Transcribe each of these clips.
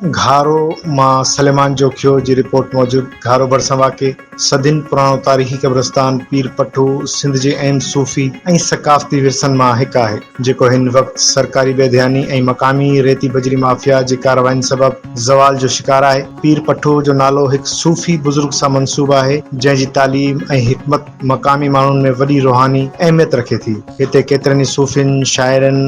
گهارو مان سليمان جوکيو جي رپورٽ موجب گهارو ڀرسان واقع صدين پراڻو تاريخي قبرستان پير پٺو سنڌ جي اهم صوفي ۽ ثقافتي ورثن مان هڪ آهي، جيڪو هن وقت سرڪاري بي ڌياني ۽ مقامي ريتي بجري مافيا جي ڪاررواين سبب زوال جو شڪار آهي. پير پٺو جو نالو هڪ صوفي بزرگ سان منسوب آهي، جنهن جي تعليم ۽ حڪمت مقامي ماڻهن ۾ وڏي روحاني اهميت رکي ٿي. هتي ڪيترن ئي صوفين، شاعرن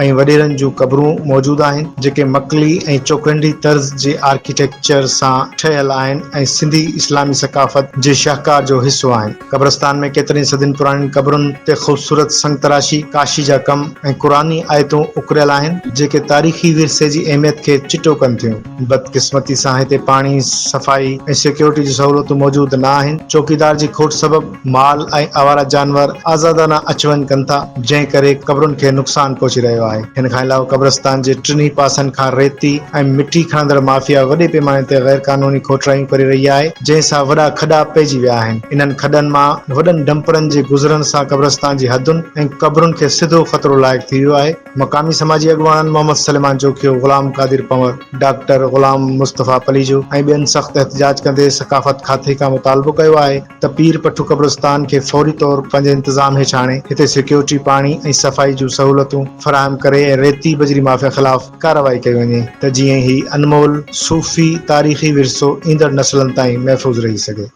۽ وڏيرن جون قبرون موجود آهن، جيڪي مڪلي ۽ چوڪنڊي طرز جي آرڪيٽيڪچر سان ٺهيل آهن ۽ سنڌي اسلامي ثقافت جي شاهڪار جو حصو آهن. قبرستان ۾ ڪيترين ئي صدين پراڻين قبرن تي خوبصورت سنگتراشي، ڪاشي جا ڪم ۽ قرآني آيتون اڪريل آهن، جيڪي تاريخي ورثي جي اهميت کي چٽو ڪن ٿيون. بدقسمتي سان هتي پاڻي، صفائي ۽ سيڪيورٽي جون سهولتون موجود نه آهن. چوڪيدار جي کوٽ سبب مال ۽ آواره جانور آزادانه اچ وڃ ڪن ٿا، جنهن ڪري قبرن کي نقصان پهچي رهيو آهي. هن کان علاوه قبرستان جي ٽنهي پاسن کان ريتي ۽ مٽي کڻندڙ مافيا وڏي پيماني تي غيرقانوني کوٽرايون ڪري رهي آهي، جنهن سان وڏا کڏا پئجي ويا آهن. انهن کڏن مان وڏن ڊمپرن جي گذرڻ سان قبرستان جي حدن ۽ قبرن کي سڌو خطرو لاحق ٿي ويو آهي. مقامي سماجي اڳواڻن محمد سليمان جوکيو، غلام قادر پنور، ڊاڪٽر غلام مصطفيٰ پليجو ۽ ٻين سخت احتجاج ڪندي ثقافت کاتي کان مطالبو ڪيو آهي ته پير پٺو قبرستان کي فوري طور پنهنجي انتظام هيٺ آڻي هتي سيڪيورٽي، پاڻي ۽ صفائي جون سهولتون فراهم ڪري ۽ ريتي بجري مافيا خلاف ڪارروائي ڪئي وڃي ته جيئن هي انمول صوفي تاريخي ورثو ايندڙ نسلن تائين محفوظ رهي سگهي.